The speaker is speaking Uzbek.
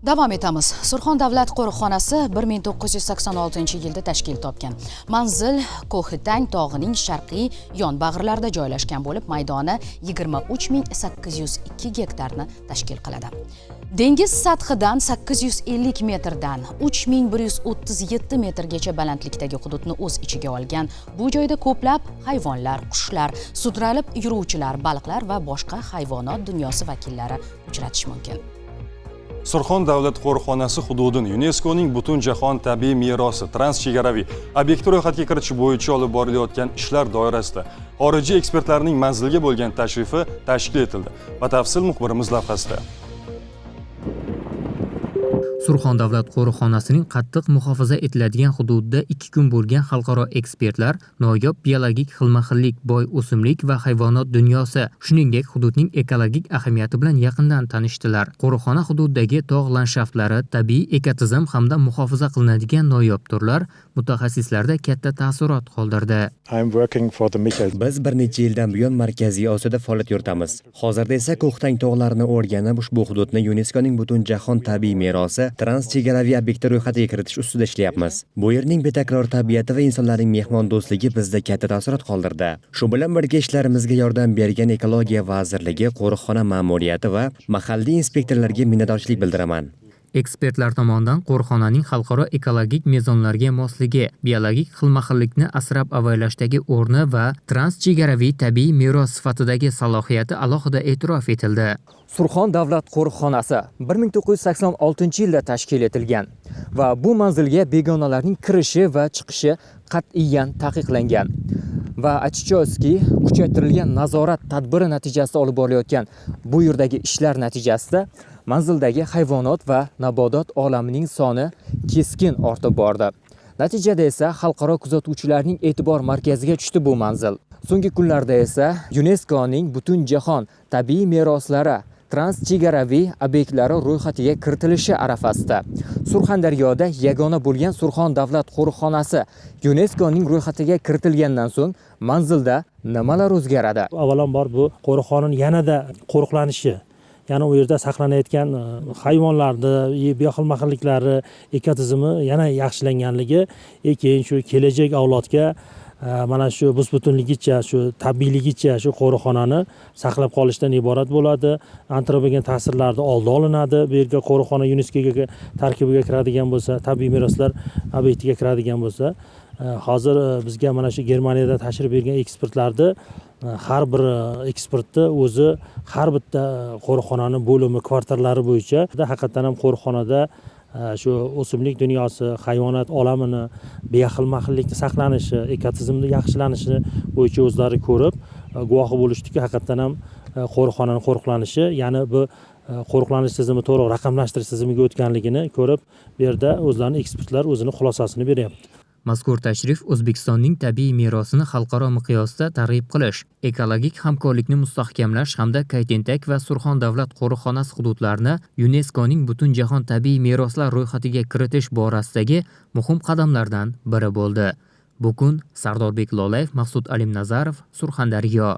Davom etamiz. Surxon davlat qo'riqxonasi 1986-yilda tashkil topgan. Manzil Ko'hitang tog'ining sharqiy yonbag'irlarida joylashgan bo'lib, maydoni 23 802 gektarni tashkil qiladi. Dengiz sathidan 850 metrdan 3137 metrgacha balandlikdagi hududni o'z ichiga olgan bu joyda ko'plab hayvonlar, qushlar, sudralib yuruvchilar, baliqlar va boshqa hayvonot dunyosi vakillari uchratish mumkin. Surxon davlat qo'riqxonasi hududini YUNESKOning Butunjahon tabiiy merosi transchegaraviy obyekti ro'yxatiga kiritish bo'yicha olib borilayotgan ishlar doirasida xorijiy ekspertlarning manzilga bo'lgan tashrifi tashkil etildi. Batafsil muxbirimiz lavhasida. Surxon davlat qo'riqxonasining qattiq muhofaza etiladigan hududida 2 kun bo'lgan xalqaro ekspertlar noyob biologik xilma-xillik, boy o'simlik va hayvonot dunyosi, shuningdek, hududning ekologik ahamiyati bilan yaqindan tanishdilar. Qo'riqxona hududidagi tog' landshaftlari, tabiiy ekotizim hamda muhofaza qilinadigan noyob turlar mutaxassislarda katta taassurot qoldirdi. I'm working for the Michael Biz bir necha yildan buyon Markaziy Osiyoda faoliyat yuritamiz. Hozirda esa Ko'htang tog'larini o'rganib, ushbu hududni YUNESKOning Butunjahon tabiiy merosi transchegaraviy obyekti ro'yxatiga kiritish ustida ishlayapmiz. Bu yerning betakror tabiati va insonlarning mehmondo'stligi bizda katta taassurot qoldirdi. Shu bilan birga ishlarimizga yordam bergan Ekologiya vazirligi, qo'riqxona ma'muriyati va mahalliy inspektorlarga minnatdorchilik bildiraman. Ekspertlar tomonidan qo'riqxonaning xalqaro ekologik mezonlarga mosligi, biologik xilma-xillikni asrab avaylashdagi o'rni va transchegaraviy tabiiy meros sifatidagi salohiyati alohida e'tirof etildi. Surxon davlat qo'riqxonasi 1986-yilda tashkil etilgan va bu manzilga begonalarning kirishi va chiqishi qat'iyan taqiqlangan. Va aytish joizki, kuchaytirilgan nazorat tadbiri natijasida olib borilayotgan bu yerdagi ishlar natijasida manzildagi hayvonot va nabodot olamining soni keskin ortib bordi. Natijada esa xalqaro kuzatuvchilarning e'tibor markaziga tushdi bu manzil. So'nggi kunlarda esa YUNESKOning Butunjahon tabiiy meroslari transchegaraviy obyektlari ro'yxatiga kiritilishi arafasida Surxondaryoda yagona bo'lgan Surxon davlat qo'riqxonasi YUNESKOning ro'yxatiga kiritilgandan so'ng manzilda nimalar o'zgaradi? Avvalambor, bu qo'riqxonani yanada qo'riqlanishi, ya'ni u yerda saqlanayotgan hayvonlarni xilma xilliklari, ekotizimi yana yaxshilanganligi, keyin shu kelajak avlodga mana shu bus-butunligicha, shu tabiiyligicha shu qo'riqxonani saqlab qolishdan iborat bo'ladi. Antropogen ta'sirlarni oldi olinadi. Bu yerga qo'riqxona YUNESKOga tarkibiga kiradigan bo'lsa, tabiiy meroslar obyektiga kiradigan bo'lsa, hozir bizga mana shu Germaniyadan tashrif buyurgan ekspertlarni har bir ekspertni o'zi har bitta qo'riqxonani bo'limi, kvartallari bo'yicha haqiqatdan ham qo'riqxonada shu o'simlik dunyosi, hayvonot olamini bexilma xillikni saqlanishi, ekotizimni yaxshilanishi bo'yicha o'zlari ko'rib, guvohi bo'lishdiki, haqiqatdan ham qo'riqxonani qo'riqlanishi, ya'ni bu qo'riqlanish tizimi to'liq raqamlashtirish tizimiga o'tganligini ko'rib, bu yerda o'zlarini ekspertlar o'zini xulosasini beryapti. Mazkur tashrif O'zbekistonning tabiiy merosini xalqaro miqyosda targ'ib qilish, ekologik hamkorlikni mustahkamlash hamda Kaytentak va Surxon davlat qo'riqxonasi hududlarini YUNESKOning Butunjahon tabiiy meroslar ro'yxatiga kiritish borasidagi muhim qadamlardan biri bo'ldi. Bugun Sardorbek Lolayev, Maqsud Alimnazarov, Surxondaryo.